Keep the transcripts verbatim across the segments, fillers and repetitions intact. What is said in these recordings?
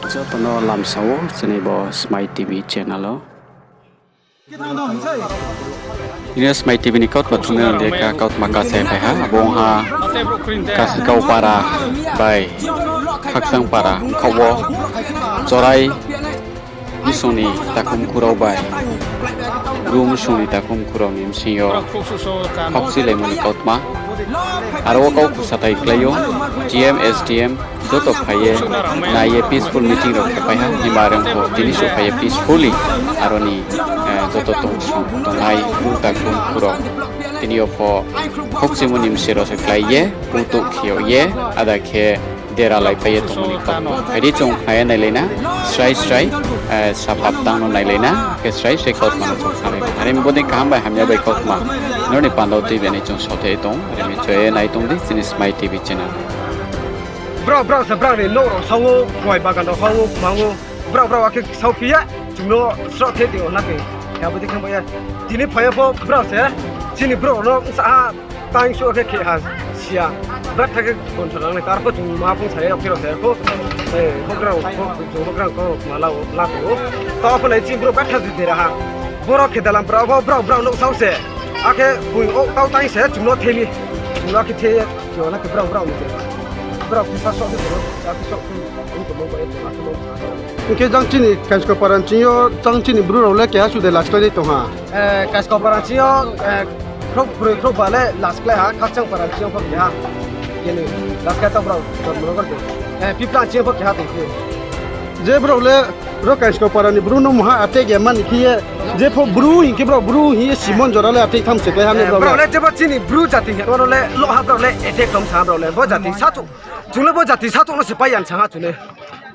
Joto no lamsa ou chini bo Smai T V channel o. Tini yo Smai T V ni kautma thumnai rao ni kha kautma kasa phai ha, abo ong ha Kaskau para bai Khakchang para mkhaoh wo Chorai bsong ni takhum khurao bai Bru bsong ni takhum khurao ni bsing yo khakchilaimo ni kautma. Aro wo kau khusathai klái ou, D M, S D M, joto phai ye, nai ye peaceful meeting rao khe pai ha, himba rang pho tini souhphai ye peacefully, aro ni, eh, joto tong, tongnai Bru takhum khurao. Tini yo pho khakchimo ni bsing rao se klái ye, bung touh khe yag ye, ada khe dera laipai ye tongmo ni kautma. Phai di chung khna ye nailai na, srai srai, eh, saphap tang no nailai na, khe srai srai kautma no chung khnalai na. Are mi bodei kaham bai hamya bai kautma nrao ni panda wo tuibi nai chung saothai tong, are mi choi ye nai tong di chini Smai T V channel. Brao, brao se brao ni nouh rao sao ou, kuai bagan rao hao ou, kmang ou, brao, brao akhe sao phi ye, chung no sroh the tong ou na khe. Abo dei khe bai ye, tini phai ye pho brao se, chini brouh rao no bsa ha, tang suh khe khe ha sia. Betha khe gonthonang nai, tar pho chung ma phung sa ye rao khe rao sa ye pho, eh, houhgra rao pho, chung houhgra rao kau rao ma la ou, la tong ou. Tao pho nai chini brouh betha de dera ha. Boro khe dalam pra pho brao, brao nouh sao se. Akhe bung ou tau tang se chung no the mi. Chung no akhe the ye, chung no akhe brao, brao ni je. Brao khe sa sroh khe tong ou, sa khe sroh khe tong ou, tongmo bai ye chung akhe nouh sa. Hing khe jang chini Kaiskau para ni ching yo, jang chini Bru rao le keha suh de last klái dei tong ha. Eh, Kaiskau para ni ching yo, eh, khrouh broi khrouh ba le last klái ha, Khakchang para ni ching yo pho keha. Ye ni, last klái tao brao, Dharmanagar de. Eh, Pipla ni ching yo pho keha tong phi ou. Je brao le, ro Kaiskau para ni Bru no maha attack ya mani khe ye, je pho Bru hing khe brao Bru hing ye Simon jora le attack tham se klái ha ne brao le. Brao le jebo chini Bru jati hing ye, ro le lo ha brao le attack tham sa brao le, bo jati sachouh, chung le bo jati sachouh no se pai ya sa ha chung le.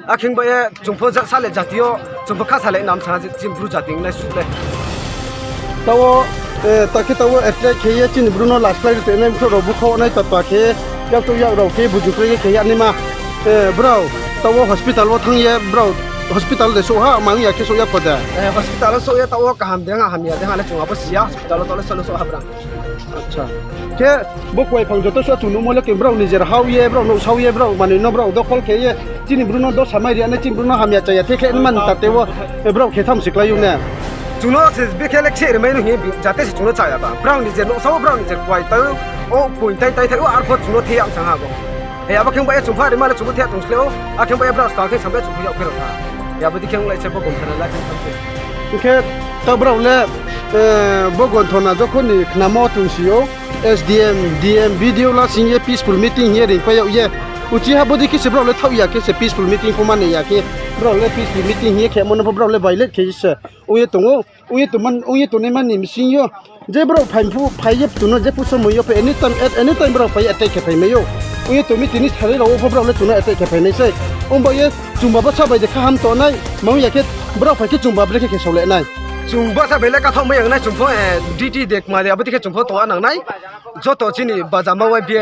Akhe bai ye chung pho ja-, sa le jati yo, chung pho kha sa le nam sa ha je chini Bru jati ongnai suh le. Tao, eh, ta khe tao attack khe ye chini Bru no last klái ri tongnai mkhrouh rao bukhaoh nai tapa khe, yak to yak rao khe buju krai ye khe ya naima. Eh, brao, tao hospital wo thanng ye, brao hospital de souh ha, mang ya khe souh ya kho de. Eh, hospital wo souh ye tao kaham de ha, hamya de ha le chung abo si ya, hospital wo tao le souh le souh ha brao. Acha. Khe bo kuai phang joto suh chung nuhmo le khe brao nijer hao ye, brao nouh sao ye, brao manoi no brao dokhol khe ye, chini Bru no dosa mai ri ya nai, chini Bru no hamya chaya the khe mani tate wo, eh, brao khe tham se klái ou ne. Chung no se bikhe le khe ri mai no hing ye bi-, jate se chung no chaya ba. Brao nijer nouh sao, brao nijer kuai tao, o point tai tai thai ou, arpho chung no the ya sa ha bo. He abo khe bai ye chung pho ri ma le chung pho the ya tong se klái ou, akhe bai ye brao skang khe sam bai ye chung pho yak khe rao tha. He abo dei khe onglai se bo gonthona la khe tham se. Hing khe ta brao le, eh, bo gonthona jokhon ni khnamo tong si ou, S D M, D M, B D O la sing ye peaceful meeting hing ye ringpai yag ye. Uchih ha bodei khe se brao le thaoh ya khe se peaceful meeting pho mani ya khe. Brao le peaceful meeting hing ye khemo no pho brao le violate khe se ong ye tong ou. Ong ye tongma, ong ye tongnai mani bsing yo. Je brao phai phu, phai ye tong no, je phu somoi yo pho anytime, at any time brao phai ye attack khe phaimai ou. Ong ye tong mi tini salai rao wo pho brao le chung no attack khe phainai sei. Ongba ye chung ba bsa bai de kaham tongnai, mang ya khe brao phai khe chung ba bre khe khe sao le nai. Chung bsa bai le kathaoh mai ya nai chung pho, eh, duty de kma de, abo dei khe chung pho tong a nang nai. Joto chini bajama Y B A